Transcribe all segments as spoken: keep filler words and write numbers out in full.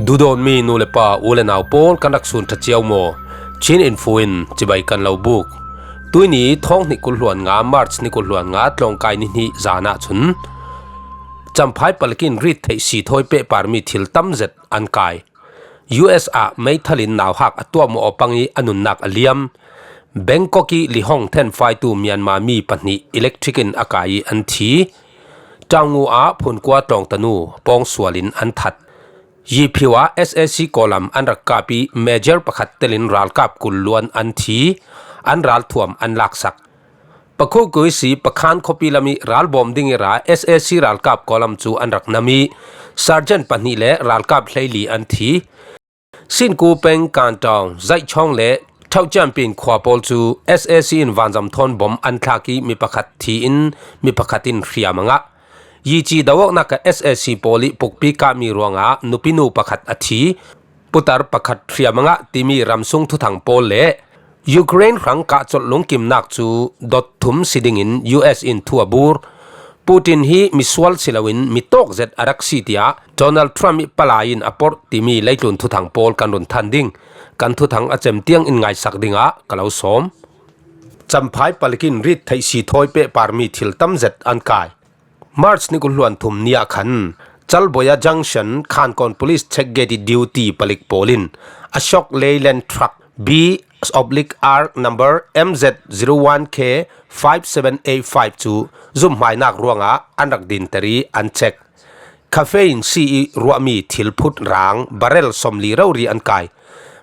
Duhdawtmi nu le pa, u le nau pawl, kan rak sun ṭha cio maw? Chin Info in cibai kan lo buk. Tuini thawng hnih kul hluan nga, March ni kul hluan nga, tlawngkai ni hnih zan ah chun Champhai palik in rit theih si thawi pehparmi thil tam zet an kai. U S ah meithal in nauhak a tuahmawh aw pang i a nunnak a liam. Bangkok i Lihong thenfaitu Myanmar mi pahnih electric in a kai i an thi. Tawngngu ah phunkua tlawngtanu pawngsual in an that. Yiphiu ah S A C kawlam an rak kap i Major pakhat telin ralkap kul luan an thi. An ralthuam an laksak. Pakhukuisi Pakhan khuapi lam i ralbawm ding i ra S A C ralkap kawlam cu an rak nam i Sergeant pahnih le ralkap hleili an thi. Sinku peng Kantawng, Zaihchawng le Thauh Champion khua pawl cu S A C in vanzam thawn bom an thlak i mi pakhat thi in mi pakhat in hriam a ngah. Yici do awknak ah S A C pawl i pukpi kahmi ruangah nupinu pakhat a thi, putar pakhat hriam a ngah timi ramsung thuthang pawl le Ukraine hrang kahcolh lungkimnak cu dot thum si dingin U S in thu a bur. Putin hi misual si loin mi tawk zet a rak si, tiah Donald Trump i palai in a porh timi leitlun thuthang pawl kan run than ding. Kan thuthang a cem tiang in ngaisak dingah ka lo sawm. Champhai palik in rit theih si thawi pehparmi thil tam zet an kai. March ni kul hluan thum ni ah khan Chalboya Junction, Khankawn Police Check Gate i duty palik pawl in Ashok Leyland truck B oblique R number M Z zero one K five seven eight five cu zumhmainak ruangah an rak dinter i an check. Caffeine si i ruahmi thil phut rang barrel sawmli rori an kai.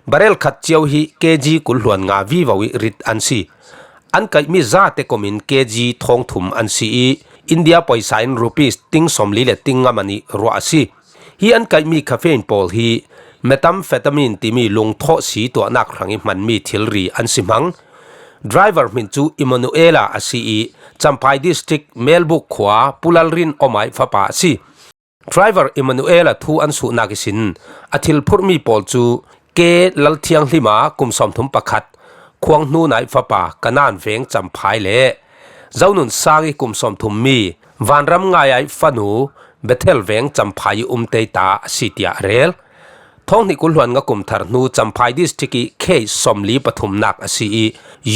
Barrel khat cio hi K G kul hluan nga vivo i rit an si. An kaihmi zate komin K G thawng thum an si i India poisa in rupees ting sawmli le ting nga man i ruah a si. Hi an kaihmi caffeine pawl hi methamphetamine timi lungthawh si tuahnak hrang i hmanmi thilri an si hmang. Driver hmin cu Emmanuela a si i Champhai District Melbuk khua Pulalrin Omai fapa a si. Driver Emmanuela thu an suhnak ihsin a thil phurhmi pawl cu K Lalthianghlim a kum sawmthum pakhat, Khuanghnu Nai fapa Kanan veng Champhai le Zonun Sang i kum sawmthum mi Vanram Ngai ai fanu Bethel veng Champhai i um teita a si, tiah a rel. Thawng hnih kul hluan nga kum thar hnu Champhai District i case sawmli pathumnak a si i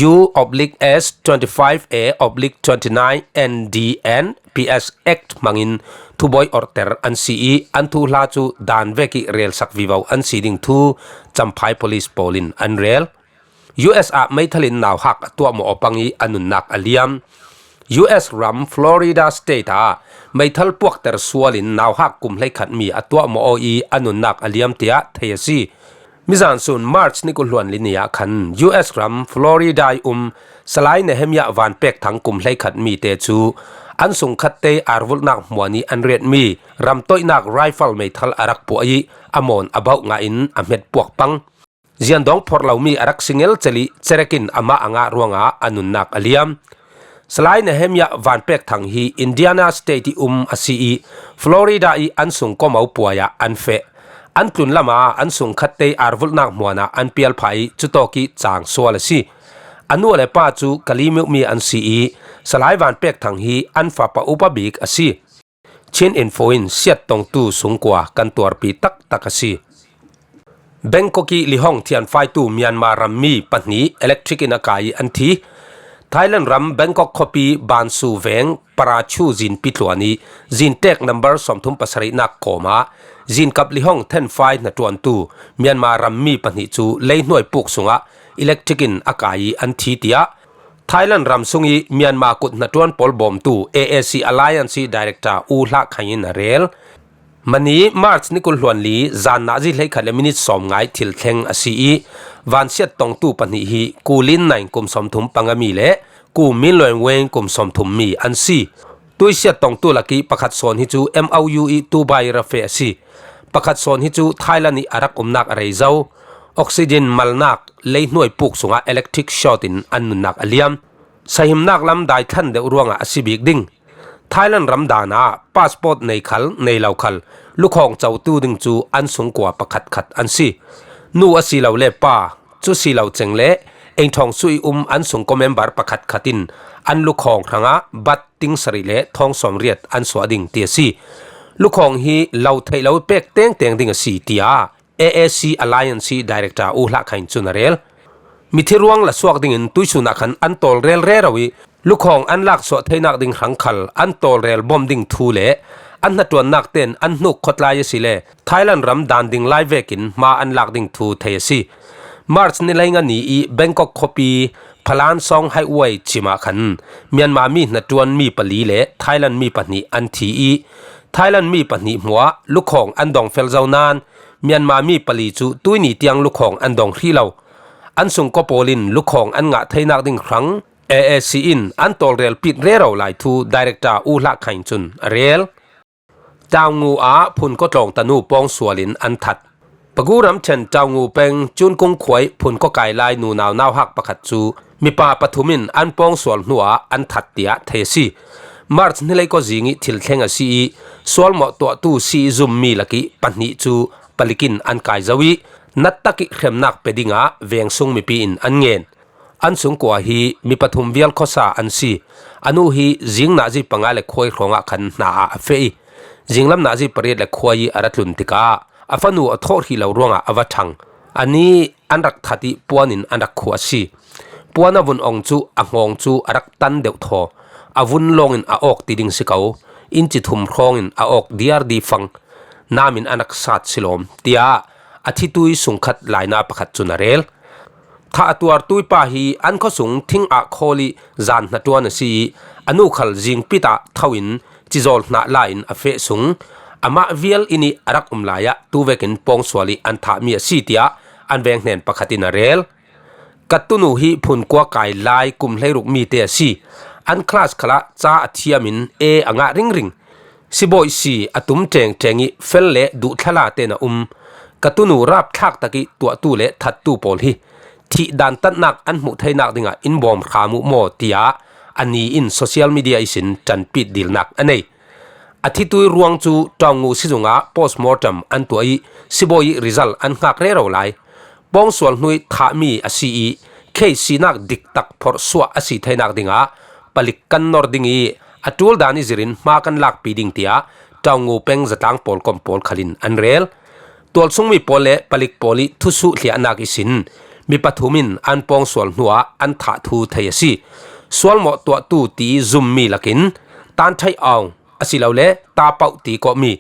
U oblique S twenty five A oblique twenty nine N D N P S Act hmangin thubawi orhter an si i an thuhla cu dan vek i relsak vivo an si ding thu Champhai Police pawl in an rel. U S ah meithal in nauhak a tuahmawh aw pang i a nunnak a liam. U S ram Florida State ah meithal puakter sual in nauhak kum hleikhat mi a tuahmawh aw i a nunnak a liam tiah thei a si. Mizan sun March ni kul hluan li ni ah khan U S ram Florida i um Salai Nehemiah vanpek thang kum hleikhat mi te cu an sungkhat te arvulhnak hmuan i an riatmi ramtoihnak rifle meithal a rak puah i a mawn a bauh ngah in a hmet puak pang. Ziandawng phorh lomi a rak si ngelcel i cerek in amah a ngah ruangah a nunnak a liam. Salai Nehemiah vanpek thang hi Indiana State i um a si i Florida i an sung komo puai ah an feh. An tlun lam ah an sungkhat te arvulhnak hmuan ah an pialphah i cutawk i cang sual a si. A nu le pa cu Kalaymyo mi an si i Salai vanpek thang hi an fapa upa bik a si. Chin Info in siattongtu sungkua kan tuarpi taktak a si. Bangkok i Lihong thianfaitu Myanmar rammi pahnih electric in a kai i an thi. Thailand ram Bangkok khuapi Bansu veng Parachu zinpi tluan i zintek number sawmthum pasarihnak kawm ah zinkap Lihong thenfai hnaṭuantu Myanmar rammi pahnih cu leihnuai puk sungah electric in a kai i an thi, tiah Thailand ram sung i Myanmar kut hnaṭuan pawl bawmtu A A C Alliance i Director U Hlah Khai in a rel. Mani March ni kul hluan li zan nazi hleikhat le minit sawm ngai thil thleng a si i vansiat tongtu pahnih hi Kulin Naing kum sawmthum panga mi le Ku Min Luan Weng kum sawmthum mi an si. Tuisiat tongtu lak i pakhat sawn hi cu M O U i Dubai ra feh a si. Pakhat sawn hi cu Thailand i a rak umnak a rei zo. Oxygen malnak leihnuai puk sungah electric short in an nunnak a liam. Sahimnak lam daithlan deuh ruangah a si bik ding. Thailand ram dan ah passport nei khal nei lo khal lukhawng cotu ding cu an sungkua pakhatkhat an si. Nu a si lo le pa, cu si lo ceng le eng thawng suh i um an sungkaw member pakhatkhat in an lukhawng hrangah bat ting sarih le thawng sawmriat an suah ding ti a si. Lukhawng hi lo theih lo pek tengteng ding a si, tiah A A C Alliance Director U Hla Khaing cun a rel. Mithi ruang la suak dingin tuisun ah khan an tawlrel rero ih lukhawng an laksuah theinak ding hrang khal an tawlrel bawm ding thu le an hnaṭuannak ten an hnuk khawtlai asile Thailand ram dan ding lai vekin hma an lak ding thu thei a si. March ni leinga ni ih Bangkok khuapi Phalan Sawng Highway cim ah khan Myanmar mi hnaṭuan mi pali le Thailand mi pahnih an thi ih Thailand mi pahnih hmuah lukhawng an dong fel zo nain Myanmar mi pali cu tuini tiang lukhawng an dong hrih lo. An sungkua pawl in lukhawng an ngah theinak ding hrang A A C in an tawlrel pit rero lai thu Director U Hla Khaing cun a rel. Taungu ah phunkaw tlawng tanu pawngsual in an that. Pagu ramṭhen Taungu peng Cunkung khuai phunkaw kai lai nunau nauhak pakhat cu mipa pathum in an pawngsual hnuah an that tiah thei a si. March ni leikua zing ih thil thleng a si ih sualmawh tuahtu si ih zummi lakih pahnih cu palik in an kai zo ih nattak ih hremnak pe dingah veng sung mipi in an ngen. An sungkua hi mi pathum vial khuasa an si. A nu hi zing nazi panga le khuai hrawngah khan hna ah a feh ih zinglam nazi pariat le khuai ih a ra tlun tikah a fanu a thawh hrih lo ruangah a va ṭhang. Anih an rak that ih puan in an rak khuh a si. Puan a vun ong cu a hngawng cu a rak tan deuh thaw. A vun lawng in a awk ti ding si ko. Inci thum hrawng in a awk diar di fang. Nam in an rak sat si lawm, tiah a thitui sungkhat laina pakhat cun a rel. Thah a tuartui pa hi an khuasung thing ah khawl ih zan hnaṭuan a si ih a nu khal zingpit ah tho in cizawl hnah la in a feh sung. Amah vial inn ih a rak um lai ah tu vekin pawngsual ih an thahmi a si tiah an veng hnen pakhat in a rel. Ka tunu hi phunkua kai lai kum hleiruk mi te a si. An class khalah ca a thiam in A a ngah ringring. Sibawi si a tum ṭengṭeng ih fel le duhthlala tein a um. Ka tunu rapthlak takih tuahtu le thattu pawl hi thih dantatnak an hmuh theinak dingah in bawm hram uh maw, tiah a ni in social media ihsin ṭanpit dilnak a nei. A thitui ruang cu Taungu sizung ah postmortem an tuah ih sibawi ih result an hngak rero lai. Pawngsual hnuih thahmi a si ih case sinak diktak phorhsuah a si theinak dingah palik kan nor ding ih a ṭul dan ih zirin hma kan lakpi ding, tiah Taungu peng zatlang pawlkom pawl khal in an rel. Tualsungmi pawl le palik pawl ih thusuh hliahnak ihsin mi pathum in an pawngsual hnuah an thah thu thei a si. Sualmawh tuahtu ti ih zummi lakin Tan Thaih Aung asilole Ta Pauh ti kawhmi,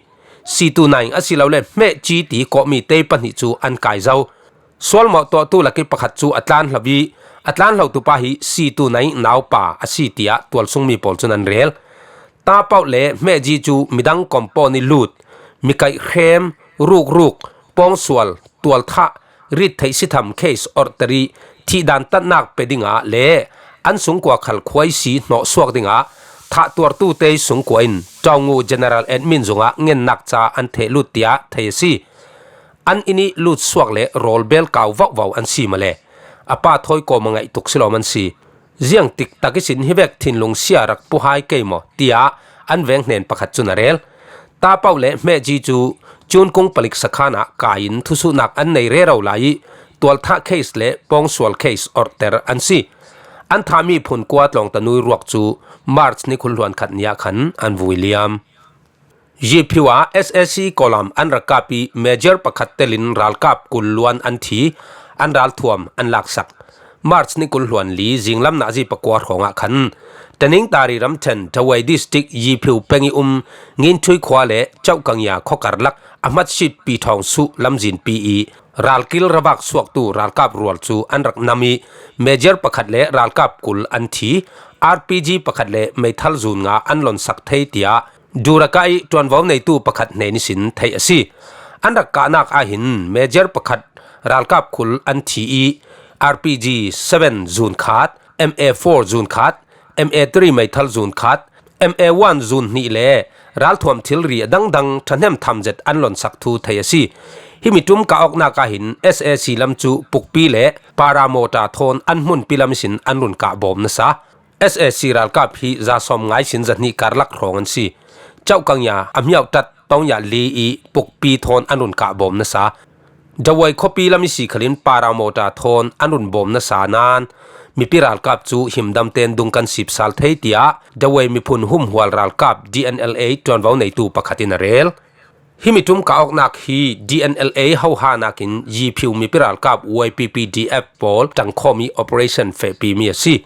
Situ Naing asilole Hmeh Ci ti kawhmi te pahnih cu an kai zo. Sualmawh tuahtu lakih pakhat cu a tlan hlo ih a tlan hlotu pa hi Situ Naing naupa a si, tiah tualsungmi pawl cun an rel. Ta Pauh le Hmeh Ci cu midang compound ih lut, mi kaih hrem, rukruk, pawngsual, tualthah, rit theih sitham case orhter ih thih dantatnak pe dingah le an sungkua khal khuai si hnawh suak dingah thah tuartu te sungkua in Taungu General Admin zungah ngennak ca an theh lut tiah thei a si. An inn ih lut suak le rawl bel kau vauhvau an si male a pa thawi kawm a ngaih tuk si lawm an si. Ziang tiktak ihsin hi vek thinlung sia rak puhai kei maw, tiah an veng hnen pakhat cun a rel. Ta Pauh le Hmeh Ci cu Cunkung palik sakhan ah kai in thusuhnak an nei rero lai ih tualthah case le pawngsual case orhter an si. An thahmi phunkua tlawngtanui ruak cu March ni kul hluan khat ni ah khan an vui liam. Yiphiu ah S A C kawlam an rak kap ih Major pakhat telin ralkap kul luan an thi, an ralthuam an laksak. March ni kul hluan li zinglam nazi pakua hrawngah khan Taningtari ramṭhen Tawei District Yiphiu peng ih um Nginthui khua le Chauhkangya khuakarlak a hmatsit Pi Thawng Suh lamzinpi ih ralkil ravak suaktu ralkap rual cu an rak nam ih Major pakhat le ralkap kul an thi, R P G pakhat le meithal zun nga an lonsak thei, tiah Duraka ih ṭuanvo neitu pakhat hnen ihsin theih a si. An rak kahnak ahhin Major pakhat ralkap khul an thi ih R P G seven zun khat, M A four zun khat, M A three meithal zun khat, M A one zun hnih le ralthuam thilri a dangdang ṭhahnem tham zet an lonsak thu thei a si. Himi ṭum kah awknak ahhin S A C lam cu Pukpi le Paramota thawn an hmunpi lam ihsin an run kah bawm nasa. S A C ralkap hi za sawm ngai sin za hnih karlak hrawng an si. Chauhkangya a hmiauhṭat Tawngyah li ih Pukpi thawn an run kah bawm nasa. Dawei khuapi lam ihsi khalin Paramota thawn an run bawm nasa nain mipi ralkap cu himdam tein dung kan sipsal thei, tiah Dawei miphun humhual ralkap D N L A ṭuanvo neitu pakhat in a rel. Himi ṭum kah awknak hi D N L A hoha nakin Yiphiu mipi ralkap Y P P D F pawl ṭangkhawm ih operation fehpimi a si.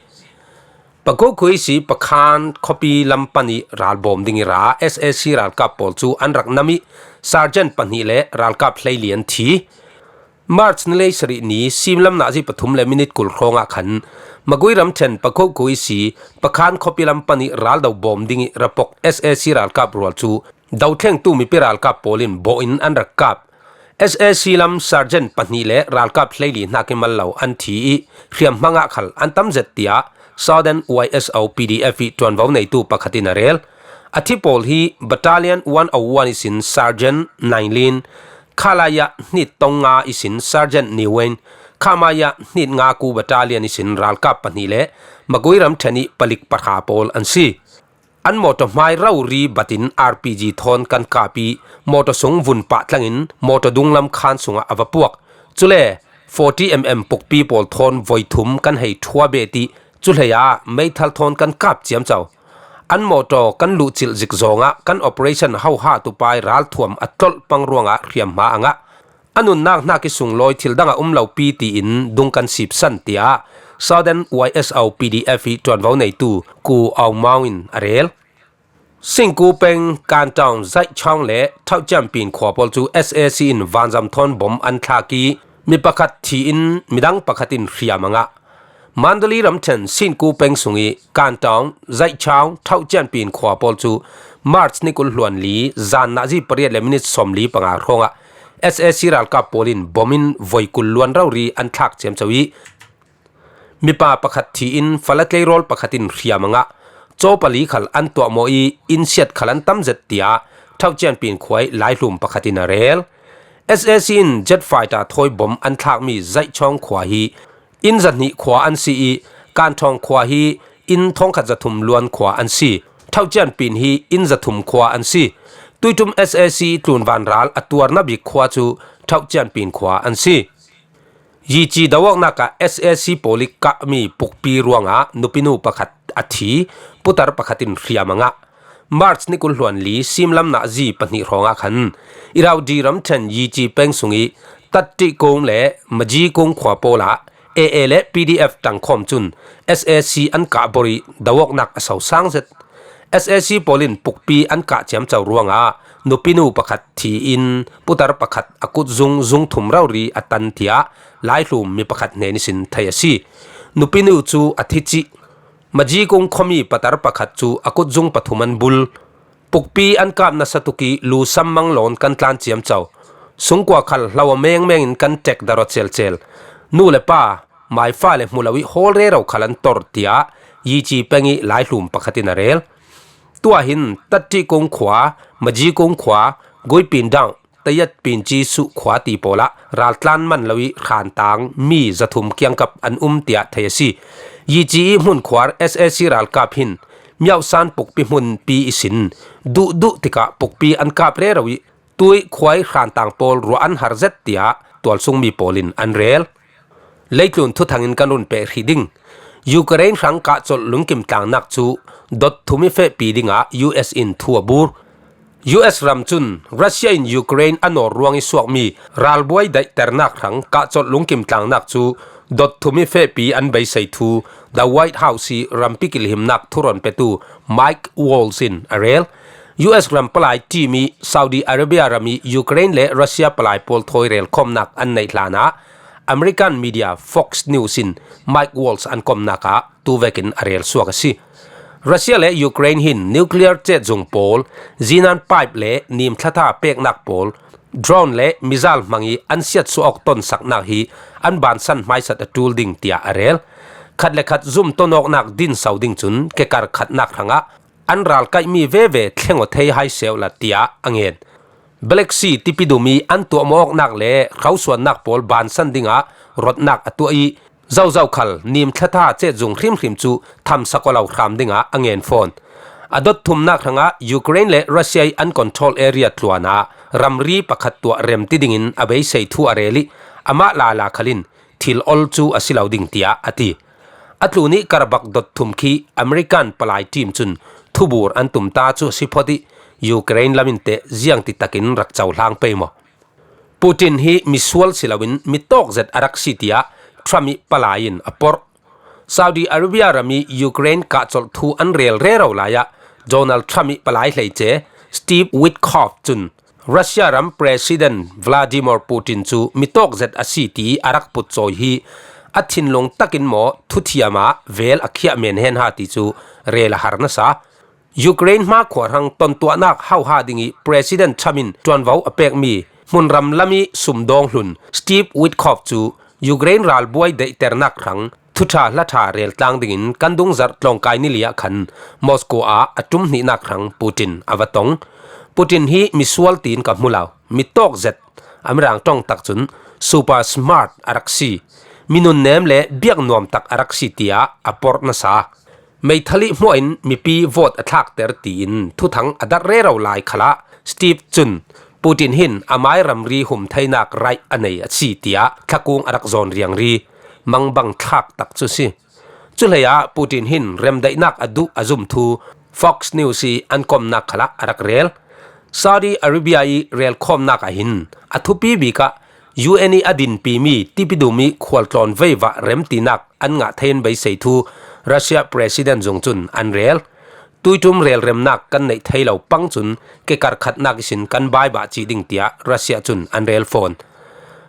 Pakokui si Pakhan khuapi lam pan ih ralbawm ding ih ra S A C ralkap pawl cu an rak nam ih sergeant pahnih le ralkap hleili an thi. March ni leisarih ni simlam nazi pathum le minit kul hrawngah khan Magui ramṭhen Pakokui si Pakhan khuapi lam pan ih raldo bawm ding ih rapok S A C ralkap rual cu dothlengtu mipi ralkap pawl in bawh in an rak kap. S A C lam sergeant pahnih le ralkap hleili hnak ih mal lo an thi ih hriamhma ngah khal an tam zet, tiah Southern Y S O P D F ih ṭuanvo neitu pakhat in a rel. A thi pawl hi Battalion one oh one ihsin Sergeant Nailin, Khalaya hnit tong nga ihsin Sergeant Niwen, Khamaya hnit nga ku Battalion ihsin ralkap pahnih le Magui ramṭhen ih palik pahra pawl an si. An mawṭaw hmai rori batin R P G thawn kan kap ih mawṭaw sung vun pah tlangin mawṭaw dunglam khaan sungah a va puak. Cule forty M M pukpi pawl thawn voi thum kan hei ṭhua bet ih cu hleiah meithal thawn kan kap ciamco. An mawṭaw kan luhcilh zik zawngah kan operation hoha tupai ralthuam a tlolh pang ruangah hriamhma a ngah. A nunnak hnak ih sunglawi thil dang a um lopi tiin dung kan sipsan, tiah Southern Y S O P D F ih ṭuanvo neitu Ku Aung Maung in a rel. Singku peng Kantong Zaihchong le Thauhcianpin khua pawl cu S A C in vanzam thawn bom an thlak ih mi pakhat thi in midang pakhat in hriam a ngah. Mandalay ramṭhen Singku peng sungih Kantong, Zaihchong, Thauhcianpin khua pawl cu March ni kul hluan li zan nazi pariat le minit sawmli panga hrawngah S A C ralkap pawl in bom in voi kul luan rori an thlak ciamco ih mipa pakhat thi in fala tleirawl pakhat in hriam a ngah. Caw pali khal an tuahmawh ih innsiat khal an tam zet, tiah Thauhcianpin khua ih laihlum pakhat in a rel. S A C in jet fighter thawi bom an thlakmi Zaihchong khua hi inn zahnih khua an si ih Kanthawng khua hi inn thawngkhat zathum luan khua an si. Thauhcianpin hi inn zathum khua an si. Tuiṭum S A C tlunvan ral a tuarna bik khua cu Thauhcianpin khua an si. Yici do awknak ah S A C pawl ih kahmi pukpi ruangah nupinu pakhat a thi, putar pakhat in hriam a ngah. March ni kul hluan li simlam nazi pahnih hrawngah khan Iraudi ramṭhen Yici peng sungih Tattikung le Majikung khua pawl ah A A le P D F ṭangkhawm cun S A C an kah bor ih do awknak a sosang zet. S A C pawl in pukpi an kah ciamco ruangah nupinu pakhat thi in putar pakhat a kutzung zung thum rori a tan, tiah laihlum mi pakhat hnen ihsin theih a si. Nupinu cu a thi cih. Majikung khuami patar pakhat cu a kutzung pathum an bul. Pukpi an kap nasa tuk ih lu sammang lawn kan tlan ciamco. Sungkua khal hlo a mengmeng in kan ṭek daraw celcel. Nu le pa, maifale hmu lo ih hawl rero khal an tor, tiah Yici peng ih laihlum pakhat in a rel. Tuah hin Tattikung khua, Majikung khua, Guipindang, Tayat Pinci Suh khua ti pawl ah raltlan man lo ih hrantang mi zathum kiangkap an um, tiah theih a si. Yici ih hmunkhuar S A C ralkap hin Myauksan pukpi hmunpi ihsin duhduh tikah pukpi an kap rero ih tuih khuai hrantang pawl ruah an har zet, tiah tualsungmi pawl in an rel. Leitlun thuthang in kan run peh hrih ding. Ukraine hrang kahcolh lungkim tlangnak cu dot thum ih fehpi dingah U S in thu a bur. U S ram cun Russia in Ukraine a nawr ruang ih suakmi ralbuai daihternak hrang kahcolh lungkim tlangnak cu dot thum ih fehpi an beisei thu The White House ih rampi kilhimnak thurawn petu Mike Waltz in a rel. U S ram palai team ih Saudi Arabia ram ih Ukraine le Russia palai pawl thawi relkhawmnak an neih hlanah American media Fox News in Mike Waltz an komnak ah tuvekin a rel suak a si. Russia le Ukraine hin nuclear cetzung pawl, zinan pipe le nim thlattha peknak pawl, drone le missile hmang ih an siatsuah awk tonsaknak hi an bansan hmaisat a ṭul ding, tiah a rel. Khat le khat zumton awknak dinso ding cun kekar khatnak hrangah an ralkaihmi veve thleng aw thei hai sehla, tiah a ngen. Black Sea tipi dum ih an tuahmawh awknak le hrosuannak pawl bansan dingah rotnak a tuah ih, zozo khal nim thlattha cetzung hrimhrim cu thamsak aw lo hram dingah a ngen fawn. A dot thumnak hrangah Ukraine le Russia ih an control area tluan ah ramri pakhat tuah remti dingin a beisei thu a rel ih, amah lala khal in thil ol cu a si lo ding, tiah a ti. A tlun ih Karabakh dot thum khi American palai team cun thubur an tumta cu a si phot ih, Ukraine lam in teh ziang ti takin rak cohlang pei maw? Putin hi misual si loin mi tawk zet a rak si, tiah Trump ih palai in a porh. Saudi Arabia ram ih Ukraine kahcolh thu an rel rero lai ah Donald Trump ih palai hleice Steve Witkoff cun Russia ram President Vladimir Putin cu mi tawk zet a si ti a rak putcawi hi a thinlung takin maw thuthiam ah vel a khiah men hen ha ti cu rel a har nasa. Ukraine hmakhua hrang tontuahnak hauha ding ih President Trump in ṭuanvo a pekmi hmunram lam ih sumdawng hlun Steve Witkoff cu Ukraine ralbuai daihternak hrang thuṭha hlatha reltlang dingin kan dungzarh tlawngkai nili ah khan Moscow ah a ṭum hnihnak hrang Putin a va tong. Putin hi misual tiin ka hmu lo, mi tawk zet, a mirang ṭong tak cun super smart a rak si, mi nunnem le biaknuam tak a rak si tiah a porh nasa. Meithal ih hmuah in mipi vote a thlakter tiin thuthang a darh rero lai khalah Steve cun Putin hin amai ramri hum theinak right a nei a si tiah thlakung a rak zawn riangri mangbang thlak tak cu si. Cuhleiah Putin hin remdaihnak a duh a zum thu Fox News ih an komnak khalah a rak rel. Saudi Arabia ih relkhawmnak ah hin a thupi bik ah U N ih a dinpimi tipidum ih khualtlawn veivah remtinak an ngah thei an beisei thu Russia President zung cun an rel. Tuiṭum relremnak kan neih thei lo pang cun kekar khatnak ihsin kan baibah cih ding tiah Russia cun an rel fawn.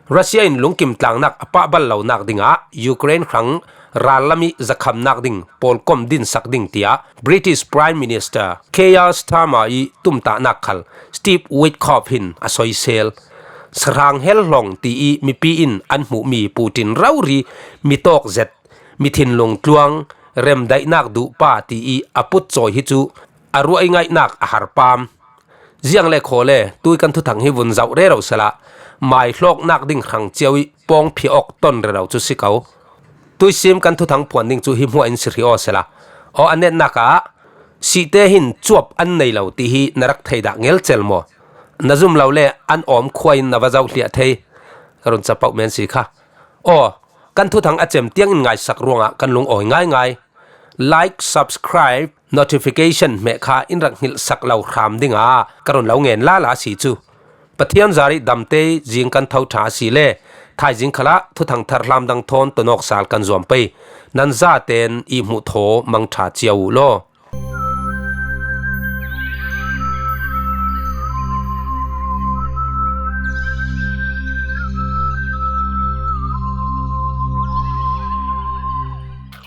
Russia in lungkim tlangnak a pahbal lonak dingah Ukraine hrang rallam ih zakhamnak ding pawlkom dinsak ding tiah British Prime Minister Keir Starmer ih tumtahnak khal Steve Witkoff hin a soisel. Sahrang hel hlawng ti ih mipi in an hmuhmi Putin rori mi tawk zet, mi thinlung tluang, remdaihnak duhpa ti ih a putcawi hi cu a ruah ih ngaihnak a har pam. Ziang le khaw le tui kan thuthang hi vun zoh rero sehla, mai hlawknak ding hrang cio ih pawngphiah awk ton rero cu si ko. Tuisim kan thuthang phuan ding cu hi hmuah in si hrih aw sehla, aw a netnak ah sihte hin cuap an nei lo ti hi na rak thei dah ngelcel maw? Na zum lo le an awm khua in na va zoh hliah thei. Ka run capoh men si kha. Aw, kan thuthang a cem tiang in ngaisak ruangah kan lungawi ngaingai. Like, subscribe, notification hmeh kha in rak hngilhsak lo hram dingah ka run lo ngen lala a si cu. Pathian zar ih damte zing kan tho ṭha a si le thaizing khalah thuthang thar hlamdang thawn tonawk sal kan zuam pei. Nan zaten ih hmuh thaw mang ṭha cio uh law.